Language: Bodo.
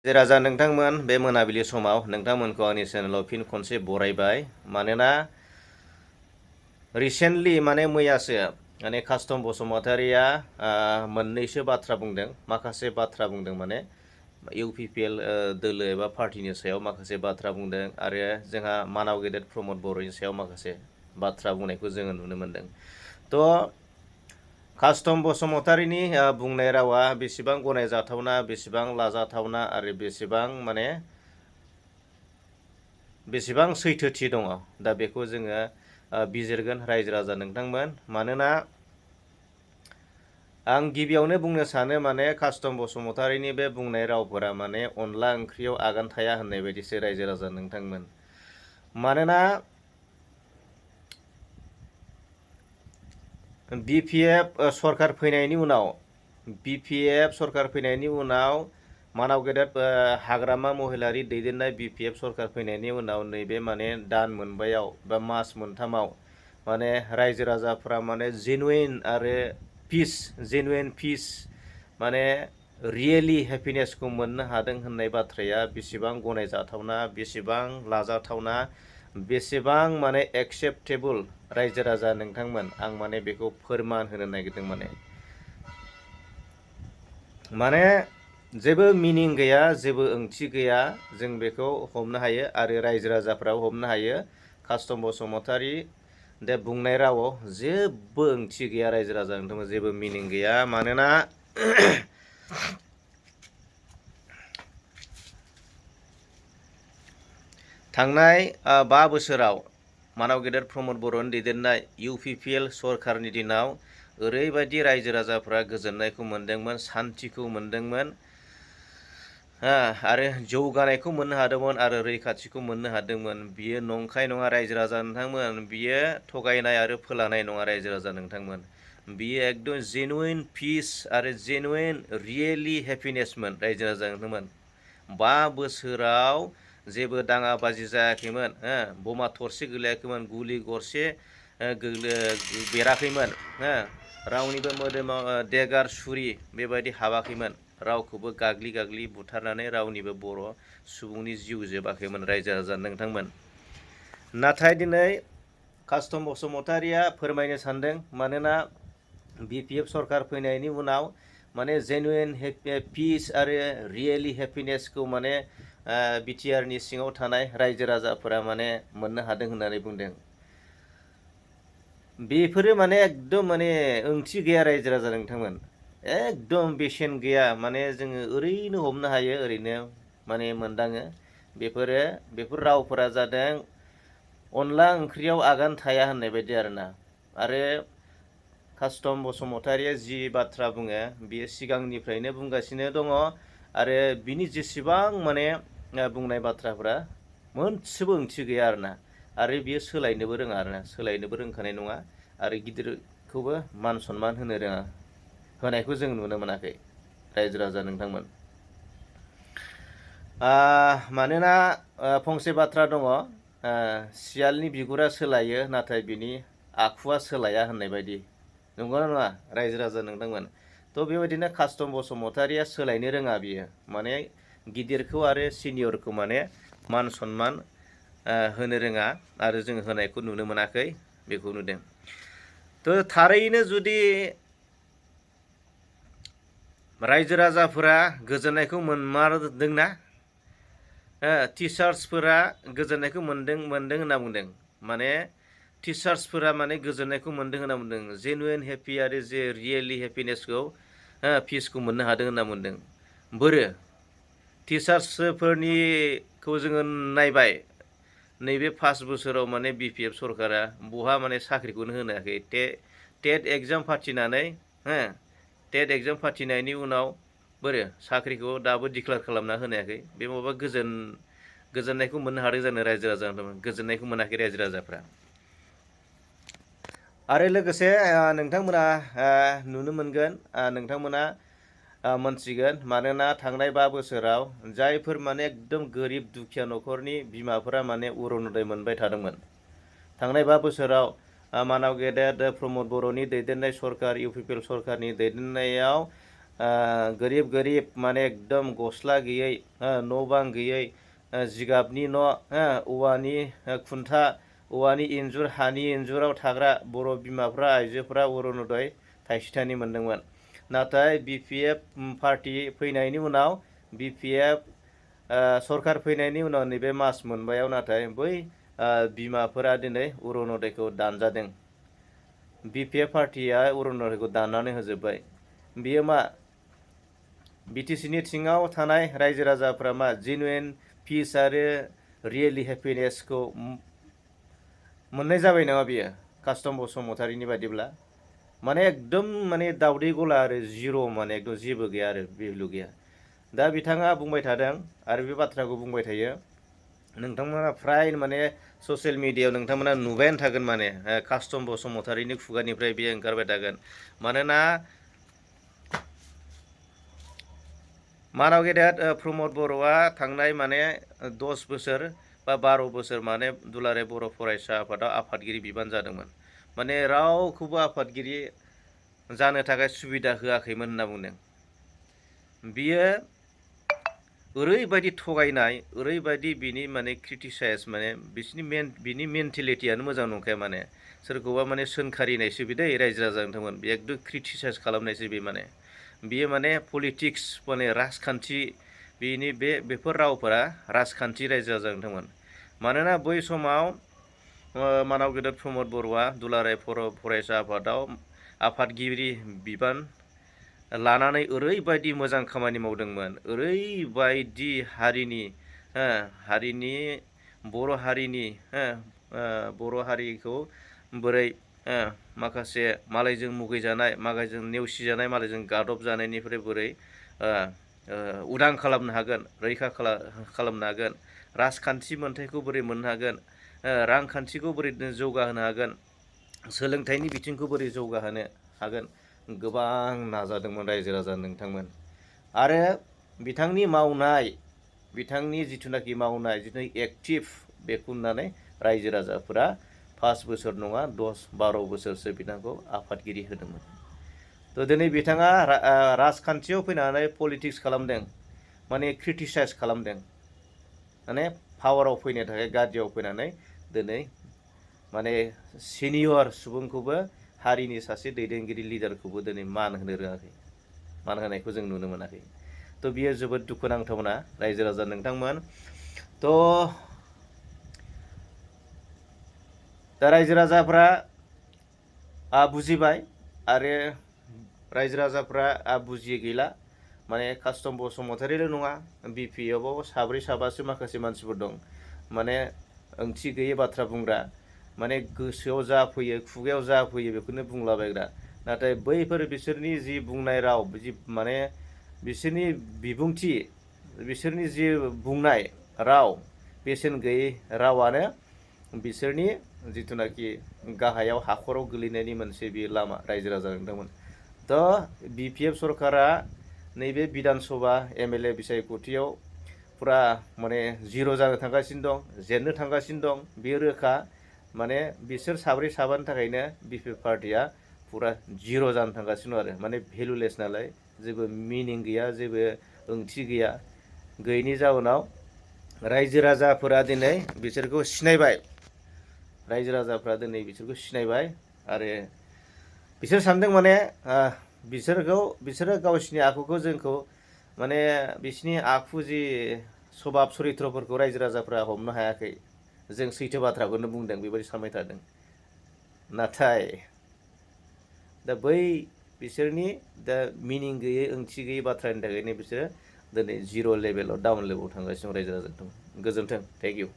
राजा नोंथांमोन बे मोनाबिलि समाव नोंथांमोनखौ आंनि चेनेलाव फिन खनसे बरायबाय मानोना रिसेन्टलि माने मैयासो माने कास्टम बसुमतारिया मोननैसो बाथ्रा बुंदों माखासे बाथ्रा बुंदों माने इउपिपिएल दोलो एबा पार्टिनि सायाव माखासे बाथ्रा बुंदों आरो जोंहा मानाव गेदेर प्रमद बर'नि सायाव माखासे बाथ्रा बुंनायखौ जोङो नुनो मोनदों। थ' कास्टम बसुमतारिनि बुंनाय रावा बेसेबां गनायजाथावना बेसेबां लाजाथावना आरो बेसेबां सैथोथि दङ दा बेखौ जोङो बिजिरगोन रायजो राजा नोंथांमोन। मानोना आं गिबियावनो बुंनो सानो माने कास्टम बसुमतारिनि बे बुंनाय रावफोरा माने अनला ओंख्रियाव आगान थाया होननाय बायदिसो रायजो राजा नोंथांमोन। मानोना बिपिएफ सरकार फैनायनि उनाव मानाव गेदेर हाग्रामा महिलारि दैदेननाय बिपिएफ सरकार फैनायनि उनाव नैबे माने दान मोनबायाव बा मास मोनथामाव माने रायजो राजाफ्रा माने जेनुइन पिस माने रियेलि हेपिनेसखौ मोननो हादों होननाय बाथ्राया बेसेबां गनायजाथावना बेसेबां लाजाथावना बेसेबां माने एक्सेप्टेबोल रायजो राजा नोंथांमोन आं माने बेखौ फोरमान होनो नागिरदों। माने जेबो मिनिं गैया जेबो ओंथि गैया जों बेखौ हमनो हायो आरो रायजो राजाफ्राबो हमनो हायो कास्टम बसुमतारि दे बुंनाय रावाव जेबो ओंथि गैया रायजो राजा नोंथांमोन जेबो मिनिं गैया। मानोना थांनाय 5 बोसोराव मानाव गेदेर प्रमद बर'नि दैदेननाय इउपिपिएल सरकारनि दिनाव ओरैबायदि रायजो राजाफ्रा गोजोननायखौ मोनदोंमोन सान्थिखौ मोनदोंमोन आरो जौगानायखौ मोननो हादोंमोन आरो रैखाथिखौ मोननो हादोंमोन। बियो नंखाय नङा रायजो राजा नोंथांमोन, बियो थगायनाय आरो फोलानाय नङा रायजो राजा नोंथांमोन। बियो एकदम जेनुइन पिस आरो जेनुइन रियेलि हेपिनेसमोन रायजो राजा नोंथांमोन। 5 बोसोराव जेबो दाङाबाजि जायाखैमोन, बमा थरसे गोलैयाखैमोन, गुलि गरसे बेराखैमोन, रावनिबो मोदोमाव देगार सुरि बेबायदि हाबाखैमोन, रावखौबो गाग्लि गाग्लि बुथारनानै रावनिबो बर' सुबुंनि जिउ जोबाखैमोन रायजो राजा नोंथांमोन। नाथाय दिनै कास्टम बसुमतारिया फोरमायनो सानदों मानोना बिपिएफ सरकार फैनायनि उनाव माने जेनुइन पिस आरो रियेलि हेपिनेसखौ माने बिटिआरनि सिङाव थानाय रायजो राजाफोरा माने मोननो हादों होननानै बुंदों। बेफोरो माने एकदम माने ओंथि गैया रायजो राजा नोंथांमोन, एकदम बेसेन गैया। माने जोङो ओरैनो हमनो हायो, ओरैनो माने मोनदाङो। बेफोर रावफोरा जादों अनला ओंख्रियाव आगान थाया होननाय बायदि आरोना। आरो कास्टम बसुमतारिया जि बाथ्रा बुङो बियो सिगांनिफ्रायनो बुंगासिनो दङ आरो बिनि जेसेबां माने बुंनाय बाथ्राफोरा मोनसेबो ओंथि गैया आरोना। आरो बियो सोलायनोबो रोङा आरोना, सोलायनोबो रोंखानाय नङा आरो गिदिरखौबो मान सनमान होनायखौ जों नुनो मोनाखै रायजो राजा नोंथांमोन। मानोना फंसे बाथ्रा दङ, सियालनि बिगुरा सोलायो नाथाय बिनि आखुवा सोलाया होननाय बायदि, नंगौना नङा रायजो राजा नोंथांमोन? थ' बेबायदिनो कास्टम बसुमतारिया सोलायनो रोङा, बियो माने गिदिरखौ आरो सिनियरखौ माने मान सनमान होनो रोङा आरो जों होनायखौ नुनो मोनाखै, बेखौ नुदों। थ' थारैनो जुदि रायजो राजाफोरा गोजोननायखौ मोनमारदोंना, टिचार्सफोरा गोजोननायखौ मोनदों होनना बुंदों। माने टिचार्सफोरा माने गोजोननायखौ मोनदों होनना बुंदों, जेनुइन हेपि आरो जे रियेलि हेपिनेसखौ पिसखौ मोननो हादों होनना बुंदों। बोरो टिचार्सफोरनिखौ जोङो नायबाय, नैबे 5 बोसोराव माने बिपिएफ सरकारा बहा माने साख्रिखौनो होनो हायाखै। टेट एग्जाम फाथिनायनि उनाव बोरो साख्रिखौ दाबो डिक्लेयार खालामना होनो हायाखै। बे माबा गोजोननायखौ मोननो हादों जानो रायजो राजा? गोजोननायखौ मोनाखै रायजो राजाफ्रा। आरो लोगोसे नोंथांमोना नुनो मोनगोन, नोंथांमोना मोनथिगोन, मानोना थांनाय 5 बोसोराव जायफोर माने एकदम गोरिब दुखिया न'खरनि बिमाफोरा माने अरुनदय मोनबाय थादोंमोन, थांनाय 5 बोसोराव मानाव गेदेर प्रमद बर'नि दैदेननाय सरकार, इउपिपिएल सरकारनि दैदेननायाव गोरिब गोरिब माने एकदम गस्ला गैयै न' बां गैयै जिगाबनि न' औवानि खुन्था औवानि इन्जुर हानि इन्जुराव थाग्रा बर' बिमाफ्रा आइजोफ्रा अरुनदय थाइसे थाइनै मोनदोंमोन। नाथाय BPF पार्टि फैनायनि उनाव BPF सरखार फैनायनि उनाव नैबे मास मोनबायाव नाथाय बै बिमाफोरा दिनै अरुनदयखौ दानजादों। BPF पार्टिया अरुनदयखौ दाननानै होजोब्बाय। बियो मा BTCनि सिङाव थानाय रायजो राजाफ्रा मा जेनुइन पिस आरो रियेलि हेपिनेसखौ मोननाय जाबाय नामा बियो कास्टम बसुमतारीनि बादिब्ला? माने एकदम माने दावदै गला आरो जिर' माने एकदम जेबो गैया आरो भेलु गैया। दा बिथाङा बुंबाय थादों आरो बे बाथ्राखौ बुंबाय थायो। नोंथांमोना फ्राय माने ससियेल मिडियायाव नोंथांमोना नुबायानो थागोन माने कास्टम बसुमतारीनि खुगानिफ्राय बेयो ओंखारबाय थागोन। मानोना मानाव गेदेर प्रमद बर'आ थांनाय माने 10 बोसोर बा 12 बोसोर माने दुलाराय बर' फरायसा आफादाव आफादगिरि बिबान जादोंमोन। माने रावखौबो आफादगिरि जानो थाखाय सुबिदा होआखैमोन होनना बुंदों। बियो ओरैबायदि थगायनाय ओरैबायदि बिनि माने क्रिटिसाइज माने बिनि मेन्टेलिटियानो मोजां नंखाया माने सोरखौबा माने सोंखारिनायसो बे दै रायजो राजा नोंथांमोन बे एकदम क्रिटिसाइज खालामनायसो बे माने बियो माने पलिटिक्स माने राजखान्थि बेफोर रावफोरा राजखान्थि रायजो राजा नोंथांमोन। मानोना बै समाव मानाव गेदेर प्रमद बर'आ दुलाराय फरायसा आफादाव आफादगिरि बिबान लानानै ओरैबायदि मोजां खामानि मावदोंमोन ओरैबायदि बर' हारिखौ बोरै माखासे मालायजों मुगैजानाय मालायजों नेवसिजानाय मालायजों गादब जानायनिफ्राय बोरै उदां खालामनो हागोन रैखा खालामनो हागोन राजखान्थि मोन्थायखौ बोरै मोननो हागोन रांखान्थिखौ बोरै जौगाहोनो हागोन सोलोंथाइनि बिथिंखौ बोरै जौगाहोनो हागोन गोबां नाजादोंमोन रायजो राजा नोंथांमोन। आरो बिथांनि जिथुनाखि मावनाय जिथु एक्टिभ बेखौ नुनानै रायजो राजाफोरा 5 बोसोर नङा 10-12 बोसोरसो बिथांखौ आफादगिरि होदोंमोन। थ' दिनै बिथाङा राजखान्थियाव फैनानै पलिटिक्स खालामदों माने क्रिटिसाइज खालामदों माने पावाराव फैनो थाखाय गादियाव फैनानै दिनै माने सिनियर सुबुंखौबो हारिनि सासे दैदेनगिरि लिडारखौबो दिनै मान होनो रोङाखै मान होनायखौ जों नुनो मोनाखै। थ' बियो जोबोद दुखुनांथावना रायजो राजा नोंथांमोन। थ' दा रायजो राजाफ्रा बुजिबाय आरो रायजो राजाफ्रा बुजियै गैला माने कास्टम बसुमतारील' नङा BPFआव साब्रै साबासो माखासे मानसिफोर दं माने ओंथि गैयै बाथ्रा बुंग्रा माने गोसोआव जा फैयो खुगायाव जा फैयो बेखौनो बुंलाबायग्रा नाथाय बैफोर बिसोरनि जि बुंनाय राव माने बिसोरनि बिबुंथि बिसोरनि जि बुंनाय राव बेसेन गैयै रावानो बिसोरनि जिथुनाखि गाहायाव हाखराव गोलैनायनि मोनसे बे लामा रायजो राजा नोंथांमोन। थ' BPF सरकारा नैबे बिधान सभा MLA बिसायख'थियाव फुरा माने जिर' जानो थांगासिनो दं जेननो थांगासिनो दं बेयो रोखा माने बिसोर साब्रै साबानि थाखायनो BPF पार्टिया फुरा जिर' जानो थांगासिनो आरो माने भेलुलेस नालाय जेबो मिनिं गैया जेबो ओंथि गैया गैयैनि जाउनाव रायजो राजाफोरा दिनै बिसोरखौ सिनायबाय आरो बिसोर सानदों माने बिसोरो गावसिनि आखुखौ जोंखौ माने बिसिनि आखु जि सभाब चरित्रफोरखौ रायजो राजाफ्रा हमनो हायाखै जों सैथो बाथ्राखौनो बुंदों बेबायदि सानबाय थादों। नाथाय दा बै बिसोरनि दा मिनिं गैयै ओंथि गैयै बाथ्रानि थाखायनो बिसोरो दिनै जिर' लेभेलाव डाउन लेभेलाव थांगासिनो रायजो राजाजों गोजोन्थों थेंक इउ।